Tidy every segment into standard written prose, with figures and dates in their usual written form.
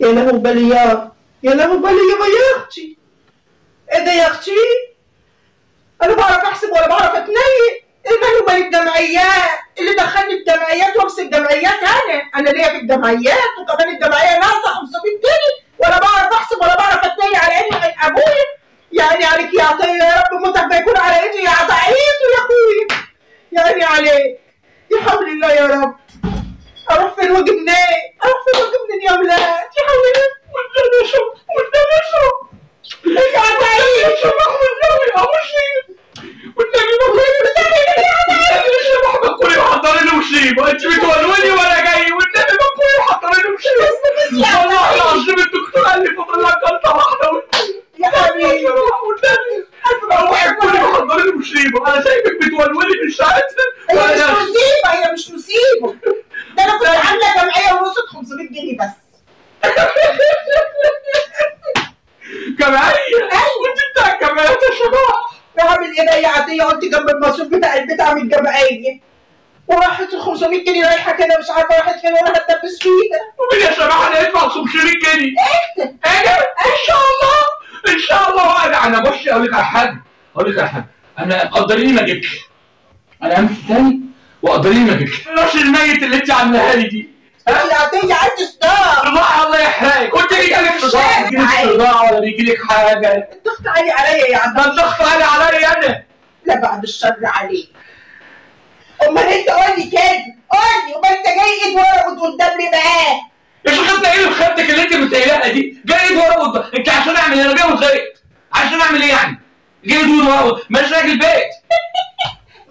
يا له بالي، يا له بالي يا اختي. ايه ده يا اختي؟ انا بعرف احسب ولا بعرف اتنيق؟ ايه ماله مال الجمعيات؟ اللي دخلني في جمعيات وامسك جمعيات؟ انا ليا في الجمعيات، وكمان الجمعية ناقصه 500 جنيه، ولا بعرف احسب ولا بعرف اتنيق على عيني من ابويا. يعني عليك يا عطية، يا رب موتك ما يكون على ايدي يا عطيته يا اخويا. يعني عليك يا حول الله يا رب. اروح فين واجي منين؟ اروح فين واجي منين يا ولاد؟ يا حول الله. والنبي اشرب، والنبي اشرب يا عطية، اشرب والنبي ابو شيبة، والنبي والنبي اشرب احمد كوري وحضري له مصيبة. انت بتولولي وانا جاي، والنبي ما كوري وحضري له مصيبة. والله العظيم الدكتور قال لي فاضل لك جلطة واحدة. يا حبيبي والنبي روحي كوري وحضري له مصيبة. انا شايفك بتولولي من ساعتها. هي مش مصيبة، هي مش مصيبة. ده انا كنت عامله جمعية ونصت 500 جنيه بس. جمعية؟ ايوه. وانت بتاع الجمعيات يا شباب. بعمل ايه بقى يا عطية؟ قلت جنب المصروف بتاع البيت اعمل جمعية، وراحت ال 500 جنيه رايحة كده مش عارفه راحت فين ولا هتدبس فيها. ومين يا شباب اللي هيدفع 500 جنيه؟ انت. انا؟ ان شاء الله ان شاء الله. انا بصي اقول لك على حاجة، اقول لك على حاجة، انا قدريني ما جبتش. انا همشي تاني وقدريني ما جبتش. الراس الميت اللي انت عاملاها لي دي. يا عطية عندي صداع. صداع الله يحرقك. كنت بيجيلك صداع؟ بيجيلك صداع ولا بيجيلك حاجة؟ الضغط عالي عليا يا عطية. ده الضغط عالي عليا أنا. لا بعد الشر عليك. أمال أنت قول لي كده، قول لي، أمال أنت جاي إيد ورا وقدام ليه بقى؟ يا شيخة إيه بخيبتك اللي أنت متقلقها دي؟ جاي إيد ورا وقدام، أنت عشان أعمل إيه؟ أنا جاي وزهقت. عشان أعمل إيه يعني؟ جاي إيد ورا وقدام، ماشي راجل البيت.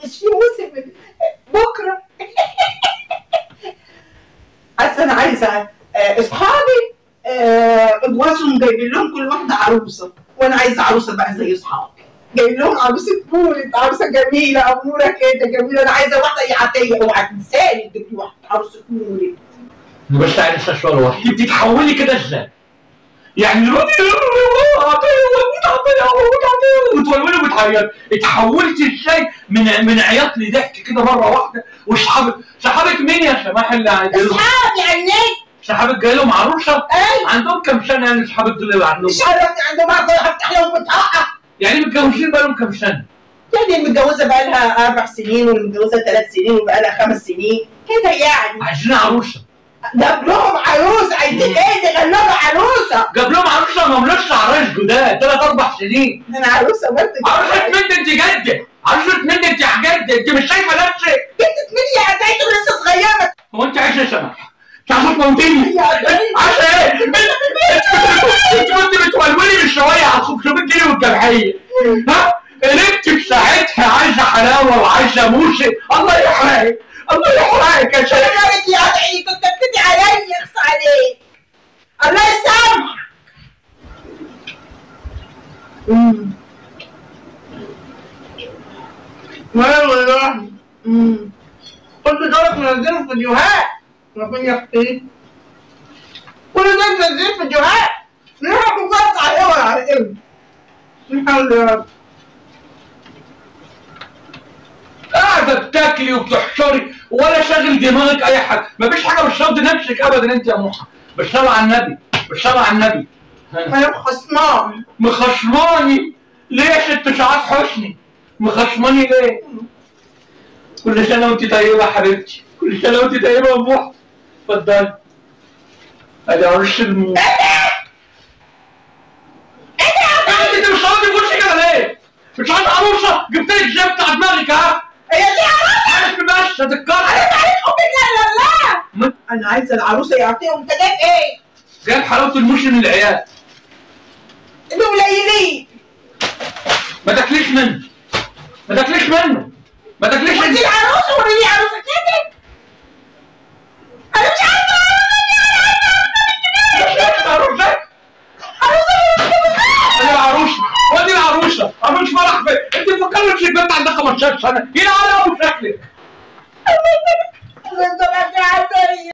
مش في موسم بكرة. اصل انا عايزه اصحابي اجوازهم جايبين لهم كل واحدة عروسه، وانا عايزه عروسه بقى زي اصحابي، جايب لهم عروسه مولد، عروسه جميلة اموره كده جميلة. انا عايزه واحدة يا عطية، اوعى تنساني تجيب لي واحدة عروسه مولد. بس عايز اسال سؤال واحد، انت بتتحولي كده ازاي؟ يعني دلوقتي عطية وموت عطية وموت عطية وتولولي وبتعيطي، اتحولتي ازاي من عياط لضحك كده مرة واحدة؟ وصحابك، صحابك مين يا سماح اللي عندهم؟ اصحابي على النت. صحابك جاي لهم عروسه؟ ايوه. عندهم كام سنة يعني صحابك دول اللي عندهم؟ مش عرفني عندهم، هفتح لهم بطاقة. يعني متجوزين بقالهم كام سنة؟ يعني المتجوزه بقالها 4 سنين، واللي متجوزة 3 سنين، وبقالها 5 سنين كده يعني. عايزين عروسه. جاب لهم عروسه، عايزين ايه؟ ده لهم عروسه. جاب لهم عروسه، ما لسه عرايس جداد 3 4 سنين. انا عروسه برضه. عروسه مين انت جده؟ عروسه مين انت يا جده؟ انت مش شايفه نفسك؟ جدة مين يا عطية؟ لسه صغيرة. هو انت عايشه يا سماح؟ انت عايزه تموتيني؟ عايشه ايه؟ انت كنت بتولولي من شوية على 500 جنيه والجمعية. ها؟ قلبت في ساعتها عايزه حلاوة وعايزه موسم. الله يحرقك، الله يحرقك يا شيخ. عليك يا عطية، كنت بتبتدي عليا، اخص عليك. الله يسامحك. والله كل دولك منزلين فيديوهات. ربنا يحفظك. كل دول منزلين فيديوهات. نروح نقطع على ايه ولا على ايه؟ الحمد لله. قاعدة بتاكلي وبتحشري ولا شاغل دماغك أي حاجة، مفيش حاجة مش راضي نفسك أبدا أنت يا موحة. بالصلاة على النبي، بالصلاة على النبي. أنا مخصماني. مخصماني؟ ليه يا ست سعاد حسني؟ مخصماني ليه؟ كل سنة وأنت طيبة يا حبيبتي، كل سنة وأنت طيبة يا موحة. اتفضلي. أدي عروس الموت. إيه ده؟ إيه ده؟ أنت مش راضي في وشك كده ليه؟ مش عايزة عروسة؟ جبت لك زبدة على دماغك ها؟ هي دي عروسة؟ بس هتتكرر. أنا عليكم بالله لا. أنا عايزة العروسة يعطيهم. أنت جايب إيه؟ جايب حلاوة الموسم للعيال. دول قليلين. ما تاكليش منه. ما تاكليش منه. ما تاكليش منه. دي العروسة ولا دي عروسة كده؟ أنا مش عارفة. مش عروسة. عروسة. أنا العروسة. ودي العروسة. عروس فرح فين؟ أنت مفكرة نفسك بنت عندها 15 سنة؟ يلعن أبو شكلك. الله يسامحك يا عطية.